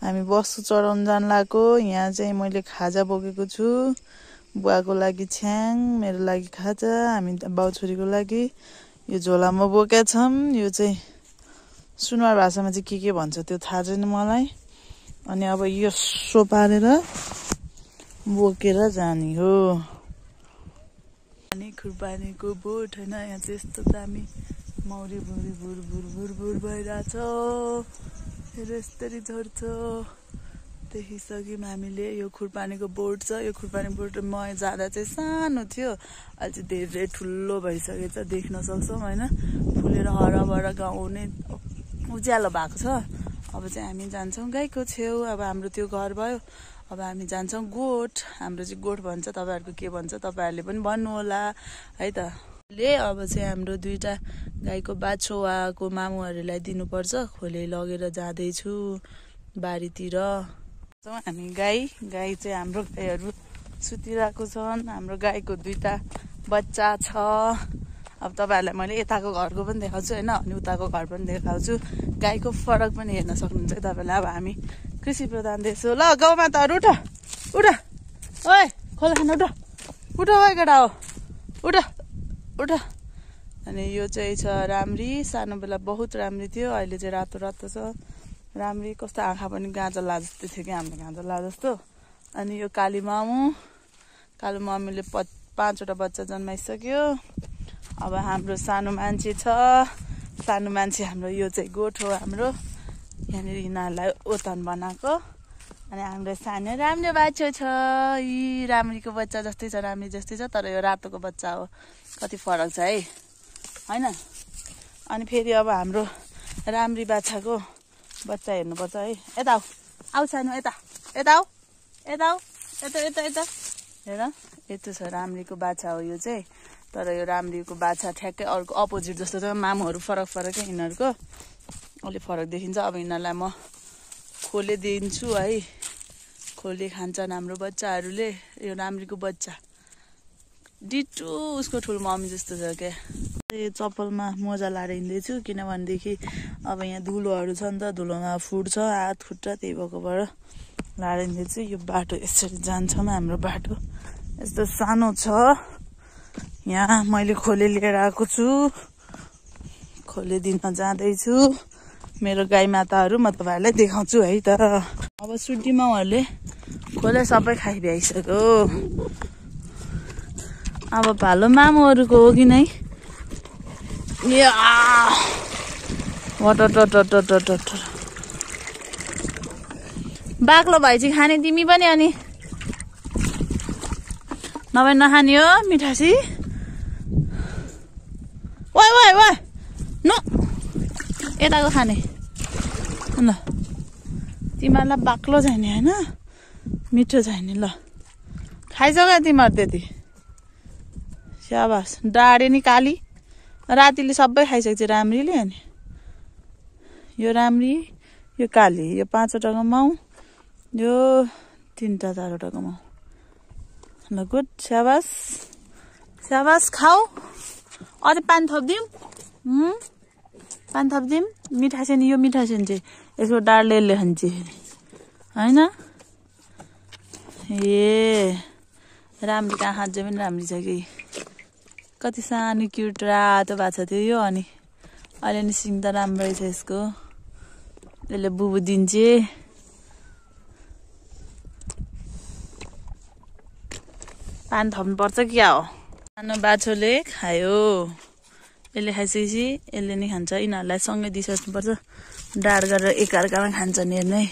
हामी बस्छु चढाउन जान लागेको। यहाँ चाहिँ मैले खाजा बोकेको छु, बुवाको लागि छ्याङ, मेरो लागि खाजा, हामी बाउछोरीको लागि यो झोलामा बोकेका छौँ। यो चाहिँ सुनवार भाषामा चाहिँ के भन्छ त्यो थाहा छैन मलाई। अनि अब यो सो पारेर बोकेर जाने हो। अनि खुर्पानीको बोट होइन, यहाँ चाहिँ यस्तो दामी मौरी भुरी भुर भुर भुर भुर भइरहेछ। यस्तरी झर्छ। देखिसक्यौँ हामीले। यो खुर्पानीको बोट छ। यो खुर्पानी बोट म जाँदा चाहिँ सानो थियो, अहिले चाहिँ धेरै ठुलो भइसकेछ, देख्न सक्छौँ होइन। फुलेर हराभरा गाउँ नै उज्यालो भएको छ। अब चाहिँ हामी जान्छौँ गाईको छेउ। अब हाम्रो त्यो घर भयो, अब हामी जान्छौँ गोठ। हाम्रो चाहिँ गोठ भन्छ, तपाईँहरूको के भन्छ तपाईँहरूले पनि भन्नु होला है त। अब चाहिँ हाम्रो दुईटा गाईको बाछोवाको मामुहरूलाई दिनुपर्छ। खोले लगेर जाँदैछु बारीतिर। हामी गाई चाहिँ हाम्रो गाईहरू सुतिरहेको छन्। हाम्रो गाईको दुईटा बच्चा छ। अब तपाईँहरूलाई मैले यताको घरको पनि देखाउँछु होइन, अनि उताको घर पनि देखाउँछु। गाईको फरक पनि हेर्न सक्नुहुन्छ तपाईँलाई। अब हामी कृषि प्रधान देश हो। ल गाउँमा त उठ उठ, ओए खोला खान उठ उठ, ओए केटा हो उठ उठ। अनि यो चाहिँ छ राम्री। सानो बेला बहुत राम्री थियो, अहिले चाहिँ रातो रातो छ राम्री। कस्तो आँखा पनि गाजला जस्तो थियो कि हाम्रो गाजला जस्तो। अनि यो काली मामु, कालो मामुले 5वटा बच्चा जन्माइसक्यो। अब हाम्रो सानो मान्छे छ। सानो मान्छे हाम्रो यो चाहिँ गोठ हो हाम्रो। यहाँनिर यिनीहरूलाई ओतन बनाएको। अनि हाम्रो सानो राम्रो बाछो छ। यी राम्रीको बच्चा जस्तै छ, राम्री जस्तै छ, तर यो रातोको बच्चा हो। कति फरक छ है होइन। अनि फेरि अब हाम्रो राम्री बाछाको बच्चा हेर्नुपर्छ है। यता आऊ सानो, यता यता आऊ, यता आऊ, यता यता यता हेर। यस्तो छ राम्रीको बाछा हो यो चाहिँ। तर यो राम्रीको बाछा ठ्याक्कै अर्को अपोजिट जस्तो छ। मामुहरू फरक फरकै यिनीहरूको, अलि फरक देखिन्छ। अब यिनीहरूलाई म खोले दिन्छु है, खोले खान्छन् हाम्रो बच्चाहरूले। यो राम्रीको बच्चा डिटो उसको ठुलो मम्मी जस्तो छ क्या। यो चप्पलमा मोजा लाएर हिँड्दैछु, किनभनेदेखि अब यहाँ धुलोहरू छ नि त, धुलोमा फुट्छ हात खुट्टा, त्यही भएकोबाट लाएर हिँड्दैछु। यो बाटो यसरी जान्छौँ। हाम्रो बाटो यस्तो सानो छ। यहाँ मैले खोले लिएर आएको छु, खोले दिन जाँदैछु। मेरो गाई माताहरू म तपाईँहरूलाई देखाउँछु है त। अब सुटी माउहरूले खोले सबै खाइभ्याइसक्यो। अब भालो मामुहरूको हो कि नै। बाक्लो भएपछि खाने तिमी पनि, अनि नभए नखाने हो मिठासी। ओए ओए ओए नो, यताको खाने ल। तिमीहरूलाई बाक्लो चाहिने होइन, मिठो चाहिने। ल खाइसक्यो तिमीहरू त्यति, स्याबास। डाडे नि काली, रातिले सबै खाइसकेको छ राम्रीले। अनि यो राम्री, यो काली, यो 5वटाको माउ, यो 3टा 4वटाको माउ। ल गुड, स्याबास स्याबास। खाऊ। अझै पानी थपिदिउँ, पानी थपिदिउँ। मिठासेन, यो मिठासेन चाहिँ यसको डाडले खान्छ होइन। ए राम्रीको आँखा अझै पनि राम्री छ कि। कति सानो क्युट रातो भएको छ त्यो यो। अनि अहिले नि सिङ त राम्रै छ यसको, यसले बुबु दिन्छ। पानी थप्नुपर्छ क्या हो। सानो बाछोले खायो, यसले खाइसकेपछि यसले नि खान्छ। यिनीहरूलाई सँगै दिइसक्नुपर्छ, डाड गरेर एकअर्कामा खान्छन् हेर्नै।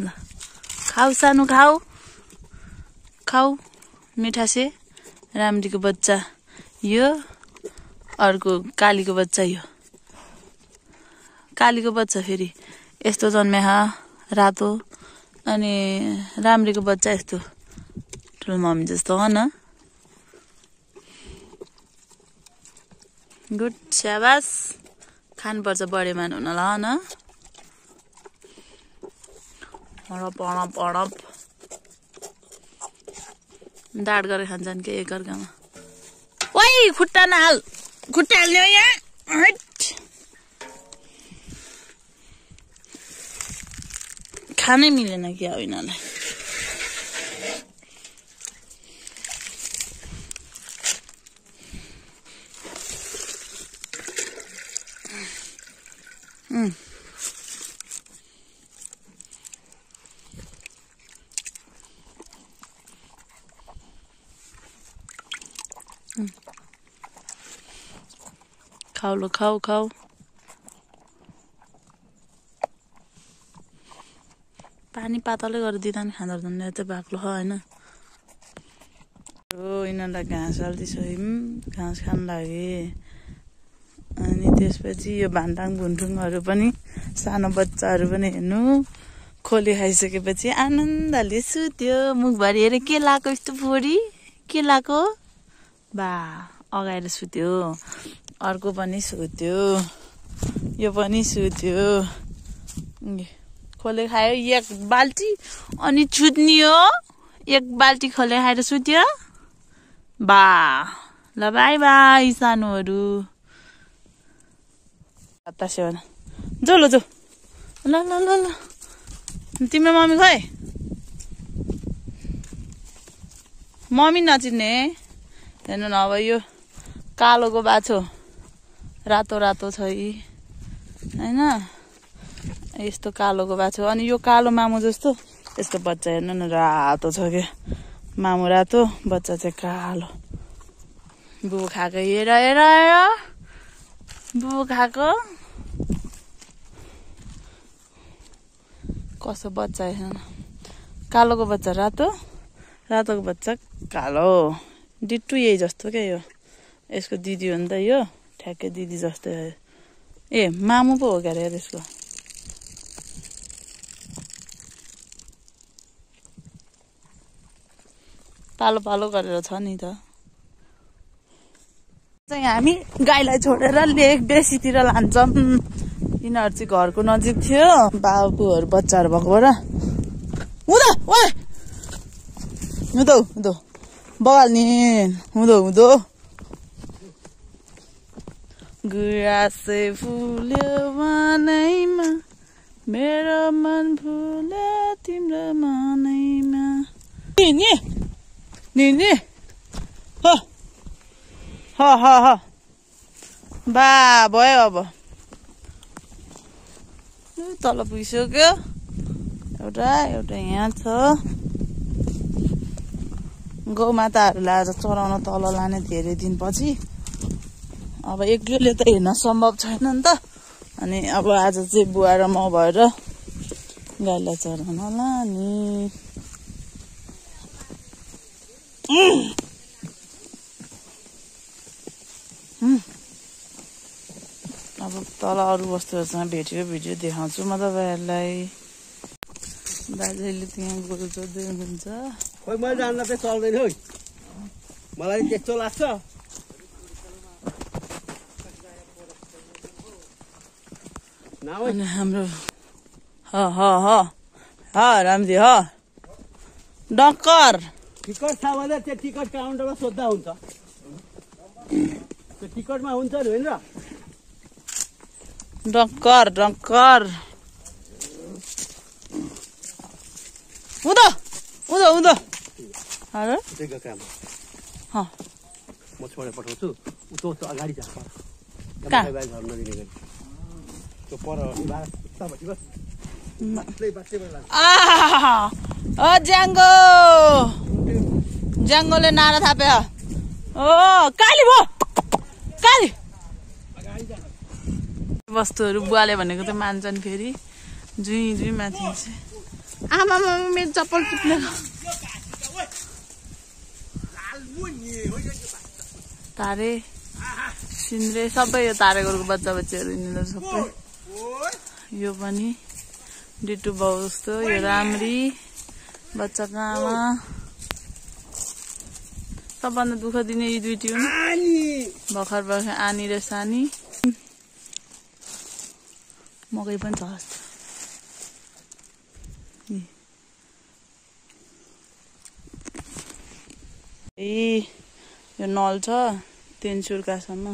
ल खाऊ सानो, खाऊ खाऊ। मिठासे राम्रीको बच्चा यो, अर्को कालीको बच्चा यो। कालीको बच्चा फेरि यस्तो जन्म्या रातो, अनि राम्रीको बच्चा यस्तो ठुलो मम्मी जस्तो हो न। गुड, स्याबास। खानुपर्छ बढे मान हुनला न। हडप हडप हडप डाड गरेर खान्छन् के एकअर्कामा। ओइ खुट्टा नहाल, खुट्टा हाल्ने हो यहाँ। खानै मिलेन कि अब यिनीहरूलाई खाऊ लो खाऊ खाऊ पानी पातलै गरेर दिँदा नि खाँदो रहेछन् चाहिँ बाक्लो होइन यिनीहरूलाई घाँस हालिदिइसक्यौँ घाँस खान लागे अनि त्यसपछि यो भान्टाङ भुन्टुङहरू पनि सानो बच्चाहरू पनि हेर्नु खोले खाइसकेपछि आनन्दले सुत्यो मुखभरि हेरेर के लाएको यस्तो फोरी के लाएको बा अगाएर सुत्यो अर्को पनि सुत्यो यो पनि सुत्यो खोले खायो एक बाल्टी अनि छुट्नी हो एक बाल्टी खोले खाएर सुत्यो बा ल बाई बाई सानोहरू सेवन जो ल जो ल ल ल ल तिम्रो मम्मी खोइ मम्मी नचिन्ने हेर्नु न अब यो कालोको बाछो रातो रातो छ होइन यस्तो कालोको बाछो अनि यो कालो मामु जस्तो यसको बच्चा हेर्नु न रातो छ क्या मामु रातो बच्चा चाहिँ कालो बुबु खाएको हेर हेर हेर बुबु खाएको कसो बच्चा हेर्नु कालोको बच्चा रातो रातोको बच्चा कालो डिट्टु यही जस्तो क्या यो यसको दिदी हो नि त यो ठ्याक्कै दिदी जस्तै ए मामु पो हो क्या अरे यसको पालो पालो गरेर छ नि त चाहिँ हामी गाईलाई छोडेर लेक बेसीतिर लान्छौँ यिनीहरू चाहिँ घरको नजिक थियो बाबुहरू बच्चाहरू भएकोबाट हुँदो ओए हुँदो हुँदो बगाल्ने हुँदो हुँदो गुराँसै फुल्यो मनैमा मेरो मन फुल्यो तिम्रो मनैमा नि नि नि ह ह ह ह बा भयो अब तल पुगिसक्यो एउटा एउटा यहाँ छ गौमाताहरूलाई आज चराउन तल लाने धेरै दिनपछि अब एक्लैले त हेर्न सम्भव छैन नि त अनि अब आज चाहिँ बुवा र म भएर गाईलाई चराउन लाने अब तल अरू वस्तुहरूसँग भेटेको भिडियो देखाउँछु म तपाईँहरूलाई दाजुले त्यहाँ गोरु जोड्दै हुनुहुन्छ खोइ मैले जान्दा चाहिँ चल्दैन है मलाई त्यस्तो लाग्छ अनि हाम्रो रामजी डक्कर टिकट छ भने त्यो टिकट काउन्टरमा सोद्धा हुन्छ त्यो टिकटमा हुन्छ नि होइन र डक्कर डक्कर हुँदो हुँदो हुँदो त्यही काम म छोडेर पठाउँछु उतो अगाडि जा घर नदिने गरी त्यो पर ज्याङ्गो ज्याङ्गोले नारा थाप्यो ओ काली भो काली वस्तुहरू बुवाले भनेको त मान्छन् फेरि जुई जुई माथि आमा मेरो चप्पल चुप्लेको तारे सिन्द्रे सबै यो तारे गोरुको बच्चा बच्चाहरू यिनीहरू सबै यो पनि डिटु बाउ जस्तो यो राम्री बच्चाको आमा सबभन्दा दुःख दिने यी दुईटी हुन् भर्खर भर्खर आनी र सानी मकै पनि छ ए यो नल छ 3 सुर्कासम्म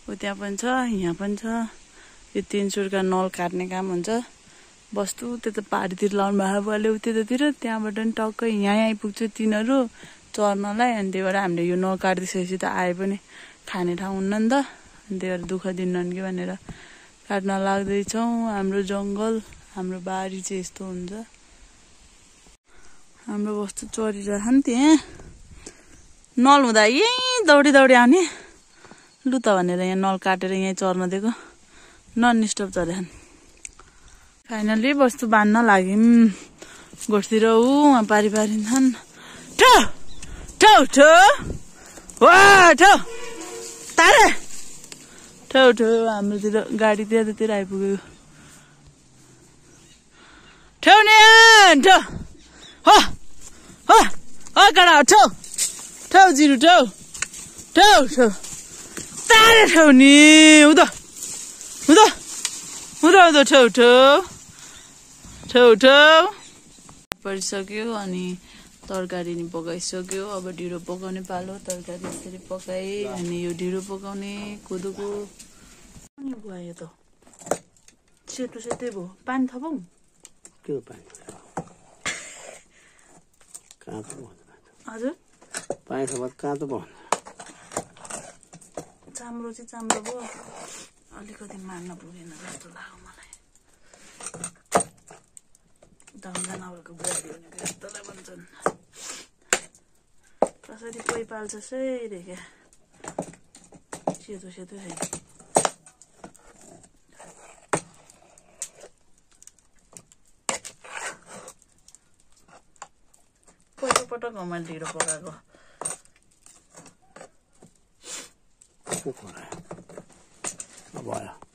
उ त्यहाँ पनि छ यहाँ पनि छ यो 3 सुर्का नल काट्ने काम हुन्छ बस्तु त्यता पहाडीतिर लाउनु भएको बुवाले त्यतातिर त्यहाँबाट नि टक्कै यहाँ आइपुग्छ तिनीहरू चर्नलाई अनि त्यही भएर हामीले यो नल काटिदिइसकेपछि त आए पनि खाने ठाउँ हुन्न नि त अनि त्यही भएर दुःख दिन्नन् कि भनेर काट्न लाग्दैछौँ हाम्रो जङ्गल हाम्रो बारी चाहिँ यस्तो हुन्छ हाम्रो बस्तु चरिरहेको नि त्यहाँ नल हुँदा यहीँ दौडी दौडी आउने लु त भनेर यहाँ नल काटेर यहीँ चर्न दिएको नन स्टप चरेछन् फाइनली बस्तु बाँध्न लाग्यौँ गोठतिर उहाँ पारी पारिन्छन् ठो ठो ठो वा ठो तारे ठो ठो हाम्रोतिर गाडी त्यतातिर आइपुग्यो ठेउने ठो हो हो हो कडा ठो ठो जिरु ठो ठो ठो तारे ठेउने उदो उदो उदो उदो ठो ठो ठो ठो परिसक्यो अनि तरकारी नि पकाइसक्यो अब ढिँडो पकाउने पालो तरकारी यसरी पकाए अनि यो ढिँडो पकाउने कोदोको अनि गयो त सेतो सेतै भयो पानी थपौँ के पानी काँचो भयो हजुर पानी थप काँचो भयो चाम्रो चाहिँ चाम्रो भयो अलिकति मार्न पुगेन जस्तो लाग्यो मलाई ढङ्गा नभएको बुहारी भनेको यस्तोलाई भन्छन् कसरी कोही पाल्छ सही क्या सेतो सेतो छैन पहिलोपटक हो मैले ढिँडो पकाएको भयो